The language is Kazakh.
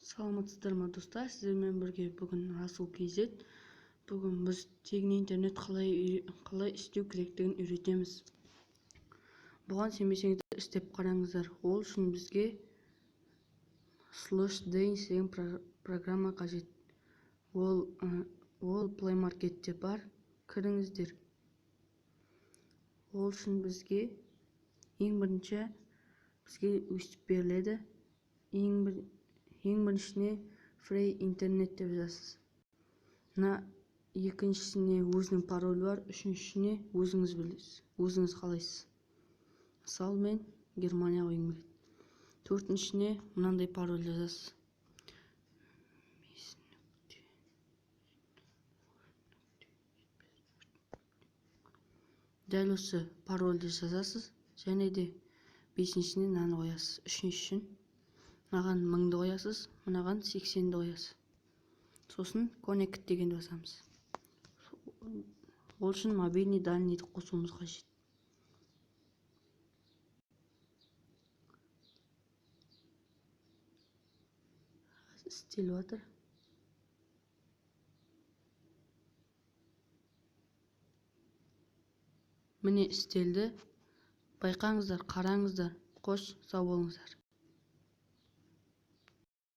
Саламатсыздар ма, достар? Сіздермен бірге бүгін Расул KZ. Бүгін біз тегін интернет қалай істеу керектігін үйретеміз. Бұған сенбесеңіздер, істеп қараңыздар. Ол үшін бізге /Dance деген программа қажет. Ол Play Marketте бар. Кіріңіздер. Ол үшін бізге ең бірінші бізге өстіп беріледі. Ең біріншісіне Free Internet деп жазасыз. Мына екіншісіне өзінің паролі бар, үшіншісіне өзіңіз білесіз, өзіңіз қалайсыз. Мысалы, мен Германия қойғым келеді. Төртіншісіне мынандай пароль жазасыз. Дәл осы парольді жазасыз, және де бесіншісіне мынаны қоясыз. Үшіншісін мынаған 1000-ды қоясыз, мынаған 80-ді қоясыз. Сосын Connect дегенді басамыз. Ол үшін мобильный дальнийді қосуымыз қажет. Істеліп жатыр. Міне істелді. Байқаңыздар, қараңыздар. Қош, сау болыңыздар.